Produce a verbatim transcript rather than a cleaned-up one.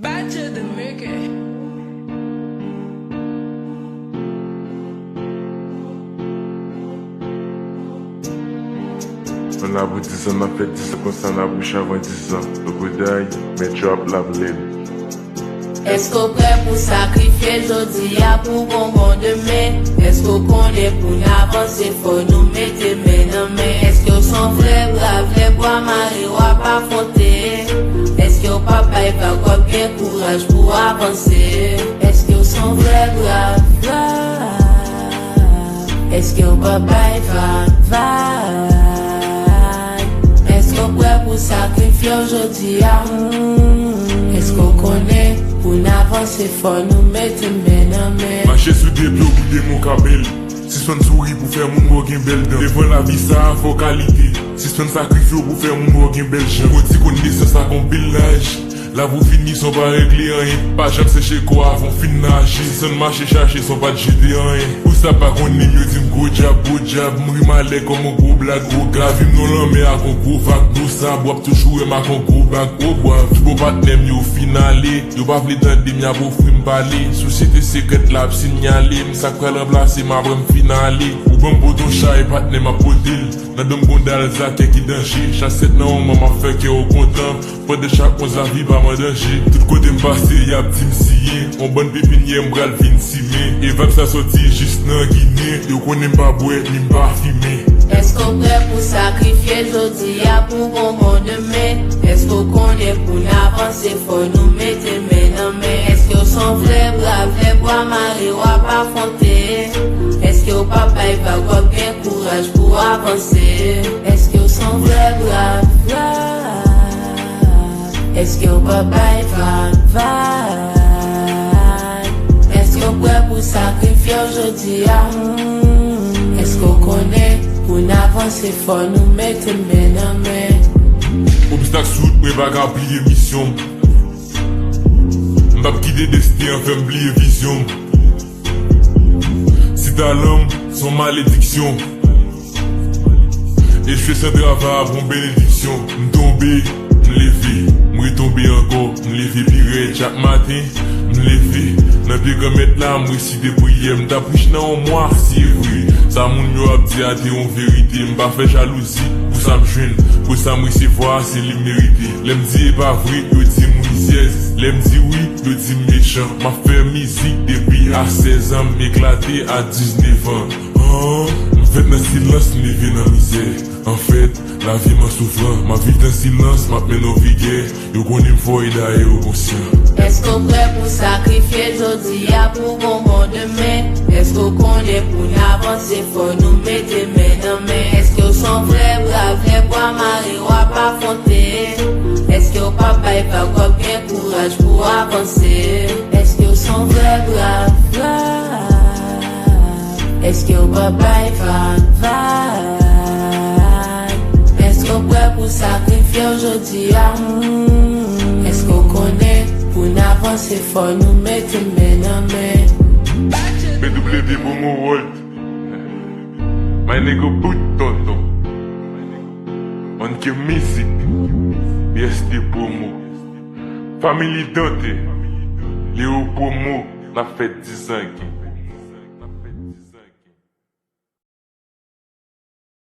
Badja the Maker. Nou la pou dizan, n ap fè dizan konsa, n ap bouch avan dizan. Logoday, men trap la bled. Èske w prè pou sakrifye jodi a pou bonbon demen? Èske w konnen pou n avanse fò nou mete men nan men? Èske w se yon vrè brav, lè bwa mare w ap afwonte? Èske w p ap bay vag, w ap gen kouraj pou w avanse? Èske w se yon vrè brav, brav? Èske w p ap bay vag, vag? Èske w prè pou sakrifye w jodi a? Hmm. Èske w konnen pou n avanse fò nou mete men nan men? Mache sou de pye w pou de mo ka bèl. Sispann souri pou fè moun wè w gen bèl dan. Devan lavi sa a fò kalite. Sispann sakrifye w pou fè moun wè w gen bèl jan. Pwodui konnesans ak yon pil laj. Lavi w fini san w pa regle anyen. Pa janm seche kò avan w fin naje. Sispann mache chache san w pa t jete anyen. Pou sa pa konnen m yo di m gwo djab, gwo djab. M ri malè kòm yon gwo blag, gwo gab. Lavi m nan lanmè ak yon gwo vag, gwo sab. W ap toujou wè m ak yon gwo bag, gwo bwav. Tout bon patnè m yo fin ale. Yo pa vle tande m, y ap ofri m pale. Sosyete sekrèt la ap sinyale m. Sa k pral ranplase m apre m fin ale. Ou ban m pote yon chay, patnè, m ap pote l. Nan do m gon dal zakè ki danje. Chak sèt nan yon mwa m ap fè kè w kontan. Pandan chak onz lavi pa m an danje. Tout kote m pase, y ap di m siyen. On bann pepinyè m pral vin simen. E vag sa soti jis nan Ginen. Yo konnen m pa bwè, ni m pa fimen. Èske w prè pou sakrifye jodi a pou bonbon demen? Èske w konnen pou n avanse fò nou mete men nan men? Èske w se yon vrè brav, lè bwa mare w ap afwonte? Èske w p ap bay vag, w ap gen kouraj pou w avanse? Èske w se yon vrè brav, brav? Èske w p ap bay vag, vag? Èske w prè pou sakrifye w jodi a? Hmm. Èske w konnen pou n avanse fò nou mete men nan men? Obstak sou wout mwen pa ka bliye misyon m. M p ap kite desten an fè m bliye vizyon m. Si talan m se yon malediksyon, echwe san travay ap yon benediksyon. M tonbe, m leve, m retonbe ankò, m leve pi rèd chak maten. M leve nan pye Granmèt la, m resite priyè. M t ap rich nan yon mwa, si e vre sa moun yo ap di a te yon verite. M pa fè jalouzi pou sa m jwenn, pou sa m resevwa a, se li m merite. Lè m di e pa vre, yo di m rizyèz. Lè m di wi, yo di m mechan. M ap fè mizik depi a sèz an, m eklate a diznèf an. An, m fèt nan silans, m leve nan mizè. Anfèt, lavi m an soufran. M ap viv nan silans, m ap mennen yon vi gè. Yo konnen m fò e dayè yo konsyan. Èske w prè pou sakrifye jodi a pou bonbon demen? Èske w konnen pou n avanse fò nou mete men nan men? Èske w se yon vrè brav, lè bwa mare w ap afwonte? Èske w p ap bay vag, w ap gen kouraj pou w avanse? Èske w se yon vrè brav, brav? Èske w p ap bay vag, vag? Èske w prè pou sakrifye w jodi a? Hmm. Èske w konnen pou n avanse fò nou mete men nan men? B W Promo World. My nigga Boot Tonton. On ke mizik. B S T Promo. Family Dante. Leo Promo. N ap fè dizan gen.